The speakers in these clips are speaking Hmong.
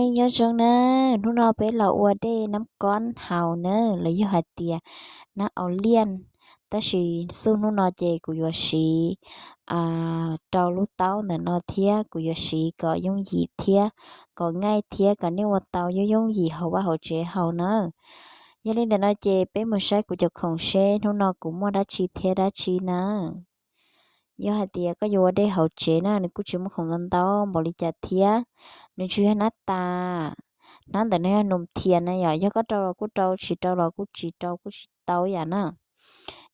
Nyob zoo na, hnub no peb los ua dej nab kob haus na, los yog hais tias nab au liaj. Tab sis xub hnub no ces kuv yuav siv rau lub taub ntawm no thiab kuv yuav siv kom yooj yim thiab kom ngaij thiab kom nej ua tau yooj yooj yim hauv vaj hauv tsev haus na. Yog li ntawm no ces peb mus saib kuv cov khoom seb hnub no kuv muaj dab tsi thiab dab tsi na. Yog hais tias koj yuav ua dej hauv tsev na, nws kuj tsis muaj khoom ntau ntau npaum li cas thiab. Nws tsuas yog nab tas, nab ntawm no yog num thias na yom, yog koj rau los kuj rau, tsis rau los kuj tsis rau, kuj tsis tau yam na.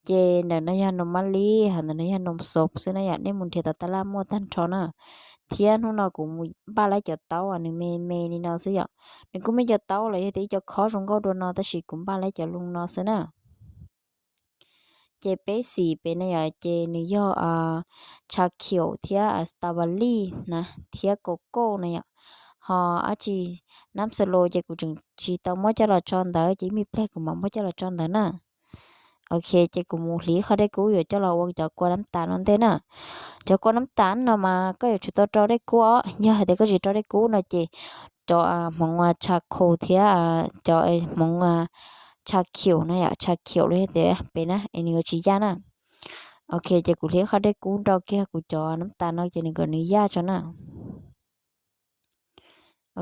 Ces ntawm no yog num mab lib, ho ntawm no yog num xov xwb na yom, nej mus nrhiav tom taj laj muaj tag nrho na. Thiab hnub no kuv mus npaj laib cov taub uas nws me me li no xwb yom, nws kuj muaj cov taub los yog tias ib co khob zoo nkauj dua no, tab sis kuv npaj laib cov loo no xwb na. Ces peb xim pem no yom, ces nws yog tsha khiaum thiab strawberry na, thiab coco na yom. Ho dab tsi, nab xo lo ces kuv tseem tsis tau muab coj los tso ntawd, ces ib me pliag kuv mam muab coj los tso ntawd na. Ok, ces kuv mus hliv qhov dej kub yuav coj los ua cov kua nab tas no ntej na. Cov kua nab tas no mas koj yuav tsum tau rau dej kub os, yog hais tias koj tsis rau dej kub no ces cov hmoov tsha khaus thiab cov hmoov tsha khiaum no yom, tsha khiaum los yog tias pem na es nws yuav tsis yaj na. Ok, ces kuv hliv qhov dej kub nrog kiag kuv cov nab tas no ces nws kom nws yaj tso na.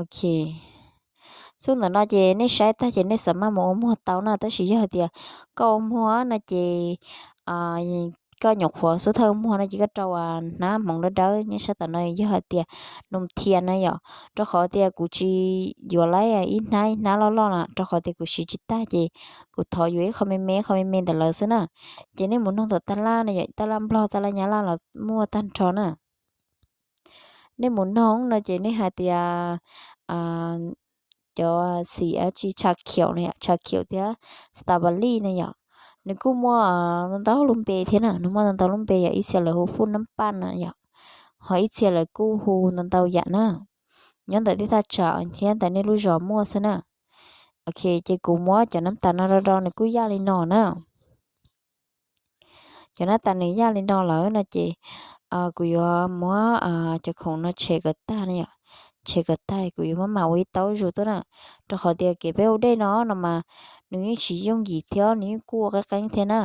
Ok, xub ntawm no ces nej saib tag ces nej xav maj mus ua muag tau na, tab sis yog hais tias koj ua muag no ces koj nyuam qhuav xub thawj muag no ces koj rau hnab hmoov dawb dawb nyob sab tom no yog hais tias num thias na yom, rau qhov tias kuv tsis yuav laib ib hnab ib hnab loj loj na, rau qhov tias kuv siv tsis tag ces kuv thov yuav ib qho me me ib qho me me ntawm lawv xwb na. Ces nej mus noog tom taj laj no yom, taj laj nplog taj laj nyab laj los muaj tag nrho na. Nej mus noog no ces nej hais tias cov xim dab tsi tsha khiaum na yom, tsha khiaum thiab strawberry na yom, nws kuj muaj ntau lub npe thiab na, nws muaj ntau lub npe yom, ib txhia lawv hu phuj nab paj na yom, ho ib txhia lawv kuj hu ntau ntau yam na. Nyob ntawm tej thaj tsam thiab ntawm nej lub zos muaj xwb na. Ok, ces kuv muab cov nab tas no rau rau nws kuj yaj li no na. Cov nab tas nws yaj li no lawm no ces kuv yuav muab cov khoom no tshem kom tag na yom. Tshem kom tag kuv yuav muab mam ua ib taub zus tuaj na, rau qhov tias kev peb ua dej no no mas nws yeej tsis yooj yim thiab nws yeej kuj ua qeeb qeeb thiab na.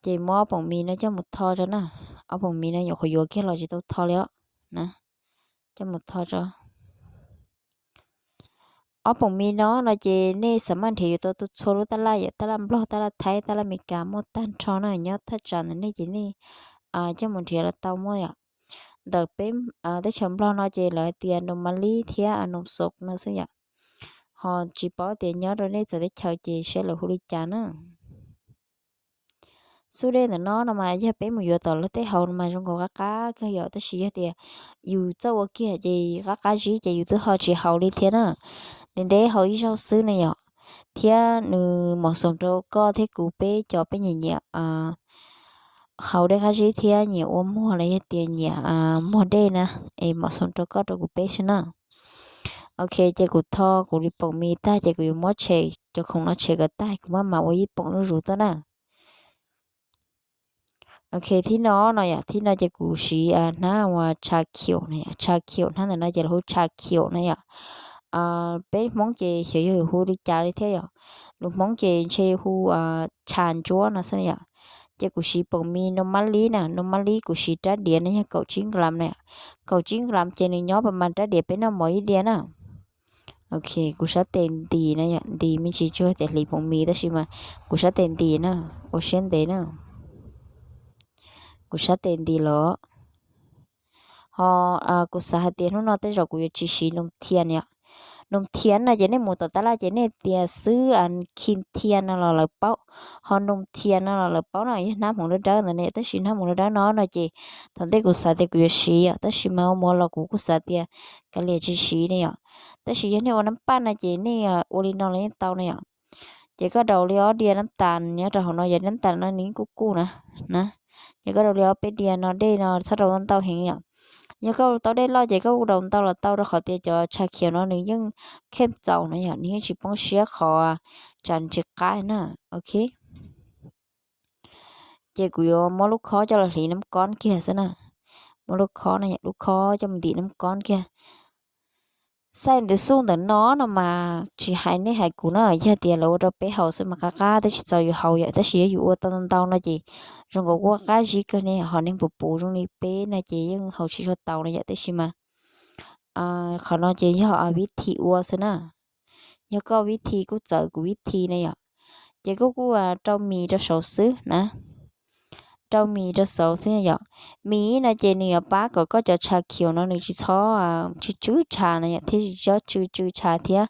Ces muab ob poom mis no coj mus tho tso na. Ob poom mis no nyuam qhuav yuav kiag los tsis tau tho li os na. Coj mus tho tso. Ob poom mis no no ces nej xav maj nrhiav yuav tau txhua lub taj laj yom, taj laj nplog, taj laj thaib, taj laj Amelikas muaj tag nrho na, nyob thaj tsam ntawm nej ces nej coj mus nrhiav los tau muaj yom. Ntawm peb teb chaws nplog no ces lawv hais tias num mab lib thiab num xov no xwb yom. Ho tsis paub tias nyob rau nej txawv teb chaws ces saib lawv hu li cas na. Xub dej ntawm no no mas yog peb mus yuav tom lawv tej haus no mas zoo nkaus qab qab kawg yom, tab sis yog tias yus txawj ua kiag ces qab qab zib ces yus twb ho tsis haus li thiab na. Ntev ntev haus ib zaug xwb ne yom. Thiab nws mos xoos rau koj thiab kuv peb cov peb nyiam nyiam haus dej qab zib thiab nyiam ua muag los yog tias nyiam muag dej na, es mos xoos rau koj rau kuv peb xwb na. Ok, ces kuv tho kuv li poom mis tag ces kuv yuav muab tshem cov khoom no tshem kom tag kuv maj mam ua ib poom zuj zus tuaj na. Ok, thib no no yom, thib no ces kuv siv hnab uas tsha khiaum na, tsha khiaum, hnab ntawm no ces lawv hu tsha khiaum na yom. Peb Hmoob ces xyov yog hu li cas li thiab yom. Lus Hmoob ces ntshe hu tsha ntsuab no xwb yom. Ces kuv siv poom mis num mab lib na, num mab lib kuv siv rab diav no yog kaum tsib nkalam na. Kaum tsib nkalam ces nws nyob pas mas rab diav peb noj mov ib diav na. Ok, kuv sab tes ntis na yom, ntis me ntsis tsuas tias hliv poom mis tab sis mas kuv sab tes ntis na, ua siab ntev na. Kuv sab tes ntis los. Ho kuv xav hais tias hnub no tej zaum kuv yuav tsis siv num thias yom. Num thias no ces nej mus tom taj laj ces nej tias xwb khi thias no los lawv paub, ho num thias no los lawv paub no yog hnab hmoov dawb dawb ntawd ne, tab sis hnab hmoov dawb dawb no no ces thaum ntej kuv xav tias kuv yuav siv yom, tab sis mas ua mus ua los kuv kuj xav tias kav liam tsis siv ne yom. Tab sis yog nej ua nab paj no ces nej ua li no los yeej tau na yom. Ces koj daus li ob diav nab tas nyob rau hauv no, yog nab tas no nws kuj kuj na, na. Ces koj daus li ob peb diav no dej no txhob daus ntau heev yom. Yog koj tau dej loj ces koj daus ntau los tau rau qhov tias cov tsha khiaum no nws yeej kheej txaus na yom, nws yeej tsis poob siab qhov tsam nws tsis qab na. Ok, ces kuv yuav muab lub khob coj los hliv nab kob kiag xwb na. Muab lub khob no, lub khob coj mus ntim nab kob kiag. Xaij ntawm xub ntawm no no mas tsis hais nej hais kuv no, yog tias lawv ua rau peb haus xwb mas qab qab twb tsis txaus yus haus yom, tab sis yog yus ua tau ntau ntau no ces zoo nkaus kuj qab zib kawg ne, ho neeg puv puv zoo li peb no ces yeej haus tsis tshua tau no yom, tab sis mas qhov no ces yog vib thi ua xwb na. Yog koj vib thi kuj txawv kuv vib thi na yom. Ces koj kuj rau mis rau saud xwb na. Rau mis rau saud xwb yom. Mis no ces nws yuav pab kom koj cov tsha khiaus no nws tsis txhob tsw tsw tsha no yom, thiab tsis txhob tsw tsw tsha thiab.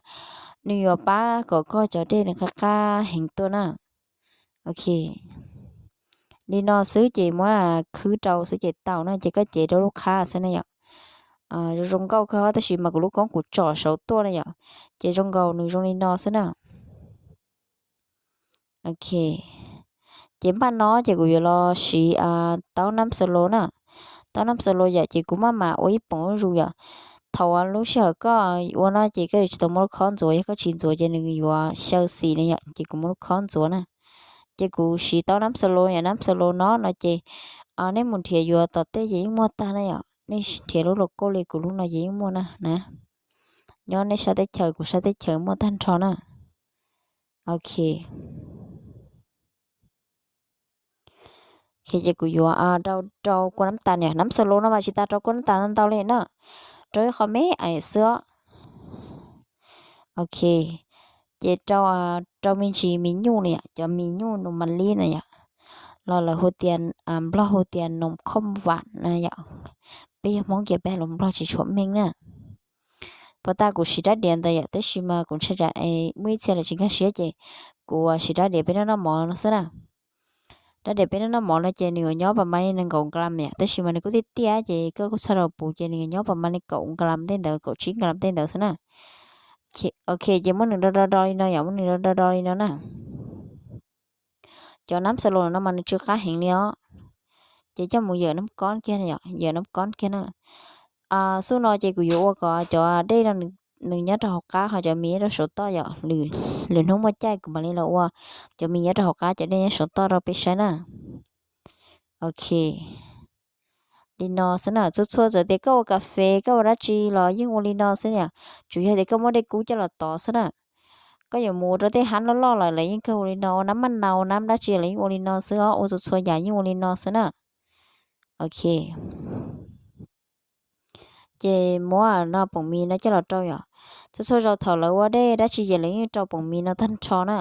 Nws yuav pab kom koj cov dej nws qab qab heev tuaj na. Ok, li no xwb ces muab khwb rau xwb ces tau na, ces koj cev rau lub qhab xwb na yom. Zoo zoo nkauj kawg tab sis mas kuv lub koob kuv tsom saud tuaj na yom, ces zoo nkaus nws zoo li no xwb na. Ok, ces npaj no ces kuv yuav los siv taub nab xo lo na. Taub nab xo lo yom, ces kuv maj mam ua ib poom zuj zus yom. Thaum lub sij hawm koj ua no ces koj yuav tsum tau muab lub khob ntxuav, yog koj tsis ntxuav ces nws yuav xyaw xim na yom, ces kuv muab lub khob ntxuav na. Ces kuv siv taub nab xo lo yom, nab xo lo no no ces nej mus nrhiav yuav tom tej ces yeej muaj tag na yom, nej nrhiav lub logo li kuv lub no ces yeej muaj na na. Nyob nej sab teb chaws kuv sab teb chaws muaj tag nrho na. Ok, ces kuv yuav rau rau kua nab tas niam, nab xo lo no mas tsis tas rau kua nab tas ntau ntau li na, rau ib qho me xwb os. Ok, ces rau rau me ntsis mis nyuj na yom, cov mis nyuj nus mas li na yom, los lawv hu tias, Nplog hu tias noom khoj vam na yom. Peb yog Hmoob ces peb hais lus Nplog tsis tshua meej na. Puas tas kuv siv rab diav ntawd yom, tab sis mas kuv ntshai tsam muaj ib txhia lawv tsis nkag siab ces kuv siv rab diav peb noj noj mov no xwb na. Rab diav peb noj noj mov no ces nws yuav nyob pas mas li nees nkaum nkalam yom, tab sis mas nws kuj tiaj tiaj ces koj kuj txhob rau puv ces nws yuav nyob pas mas li kaum nkalam tej ntawd, kaum tsib nkalam tej ntawd xwb na. Ok, ces muab nws do do do li no yom, muab nws do do do li no na. Cov nab xo lo no mas nws tsw qab heev li os. Ces coj mus yawm nab kob kiag yom, yawm nab kob kiag na. Xub no ces kuv yuav ua kom cov dej no nws nyob rau hauv qab, ho cov mis rau saum toj yom. Lwm hnub muaj caij kuv mam li los ua cov mis nyob rau hauv qab, cov dej nyob saum toj rau peb saib na. Ok, li no xwb na. Txhua txhua txawm tias koj ua kas fes koj ua dab tsi los yeej ua li no xwb yom. Tsuas yog tias koj muab dej kub coj los tov xwb na. Koj yuav mus ua rau tej hab loj loj lawm los yeej kawg ua li no, ua nab maj nau nab dab tsi los yeej ua li no xwb os, ua txhua txhua yam yeej ua li no xwb na. Ok, ces muab no poom mis no coj los rau yom. Txhua txhua zaus thaum lawv ua dej dab tsi ces lawv yeej rau poom mis no tag nrho na.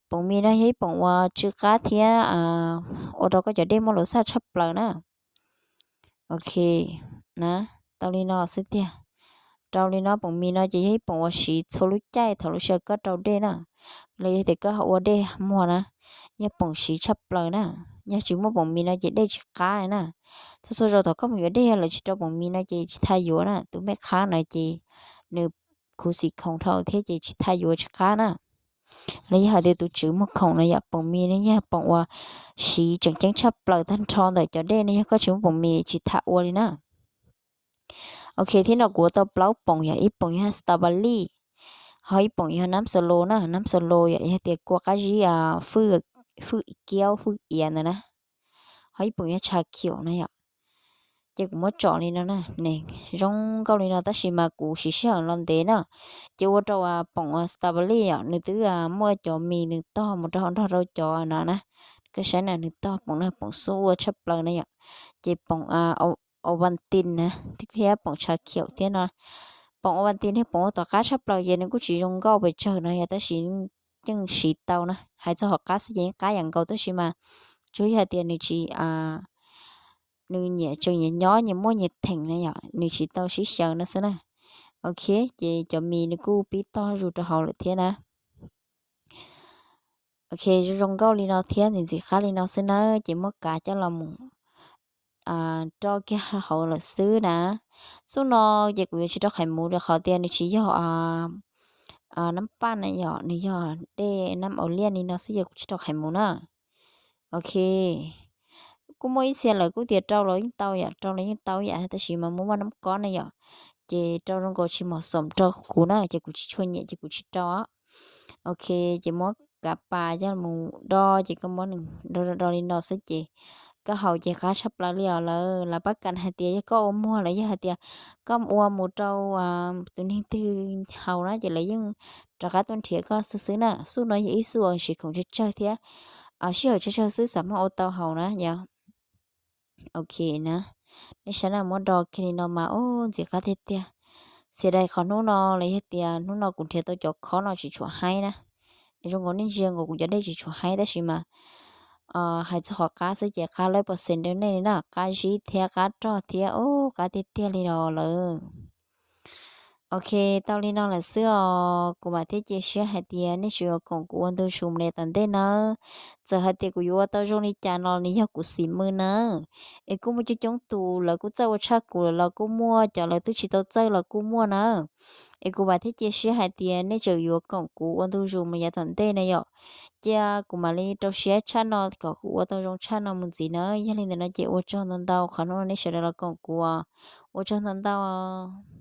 Poom mis no yog ib poom uas tsw qab thiab ua rau koj cov dej muaj lus xaj tshaj plaws na. Ok, na, tau li no xwb tiag. Rau li no poom mis no ces yog ib poom uas siv txhua lub caij thaum lub sij hawm koj rau dej na, los yog tias koj ua dej muag na, yog poom siv tshaj plaws na. Yog tsis muaj poom mis no ces dej tsis qab li na. Txhua txhua zaus thaum koj mus yuav dej yog lawv tsis rau poom mis no ces tsis tas yuav na. Tus mej qhab no ces nws khuv xim khoom dhau thiab ces tsis tas yuav tsis qab na. Los yog hais tias tus tswv muag khoom no yom, poom mis ne yog poom uas siv tseem ceeb tshaj plaws tag nrho ntawm cov dej ne, yog koj tsis muaj poom mis tsis tas ua li na. Ok, thiab no kuv ua tau plaub poom yom, ib poom yog strawberry, ho ib poom yog nab xo lo na, nab xo lo yom, yog tias kua qab zib fwj kiaub fwj iav ntawd na, ho ib poom yog tsha khiaum na yom. Ces kuv muab tsom li no na, ne, zoo nkauj li no tab sis mas kuv siv sij hawm los ntev na. Ces ua rau poom strawberry yom, nws twb muaj cov mis nws tog mus rau hauv nrog rau cov no na. Koj saib na, nws tog poom no poom xub ua tshaj plaws na yom. Ces poom Ovaltine na, thiab poom tsha khiaum thiab no. Poom Ovaltine thiab poom ua tom qab tshaj plaws ces nws kuj tsis zoo nkauj pes tsawg no yom, tab sis yeej siv tau na. Hais txog hauv qab xwb ces yeej qab yam nkaus tab sis mas tsuas yog hais tias nws tsis, nws nyias tseem nyias nyob nyias muaj nyias theem na yom, nws tsis tau sib xyaw no xwb na. Ok, ces cov mis nws kuj pib tog zus rau hauv lawm thiab na. Ok, zoo zoo nkauj li no thiab ntxim ntxim qab li no xwb na, ces muab kav coj los mus rau kiag hauv lawm xwb na. Xub no ces kuv yuav tsis rau qhaiv muv li qhov tias nws tsis yog nab paj na yom, nws yog dej nab au liaj li no xwb ces kuv tsis rau qhaiv muv na. Ok, kuj muaj ib txhia lawv kuj tias rau los yeej tau yom, rau los yeej tau yam tab sis mas muaj muaj nab kob na yom, ces rau zoo nkaus tsis mos xoom rau kuv na ces kuv tsis tshua nyiam ces kuv tsis rau. Ok, ces muab kav pas coj mus do ces koj muab nws do do do li no xwb ces koj haus ces qab tshaj plaws li os. Lawv lawv pab kam hais tias yog koj ua muag los yog hais tias koj ua mus rau tus neeg twg haus na ces lawv yeej rov qab tuaj nrhiav koj xwb xwb na. Xub no yog ib xub uas siv khoom tsawg tsawg thiab sij hawm tsawg tsawg xwb xav muab ua tau haus na yog. Ok na, nej saib na, muab do kiag li no mas ub ntxim qab tiag tiag. Xiam dais qhov hnub no los yog tias hnub no kuv nrhiav tau cov khob no tsis tshuav haib na. Es zoo nkaus nej ntsia nkaus kuv cov dej tsis tshuav haib tab sis mas hais txog qhov qab xwb ces qab lawm pov xees rau nej li na, qab zib thiab qab rog thiab ub qab tiag tiag li los lawm. Ok, tau li no lawm xwb os, kuv mam thiab cia siab hais tias nej tseem yuav koom kuv ua ntu zus mus li tom ntej nawb. Txawm hais tias kuv yuav ua tau zoo li cas no nws yog kuv xim mws nawb. Es kuj muaj coob coob tus lawv kuj txawj ua tshaj kuv lawm los kuj muaj, cov lawv twb tsis tau txawj los kuj muaj na. Es kuv mam thiab cia siab hais tias nej tseem yuav koom kuv ua ntu zus mus yav tom ntej na yom. Cia kuv mam li rau siab tshaj no kom kuv ua tau zoo tshaj no mus ntxiv na. Yog li ntawd no ces ua tsaug ntau ntau qhov hnub no nej sawv daws los koom kuv, ua tsaug ntau ntau.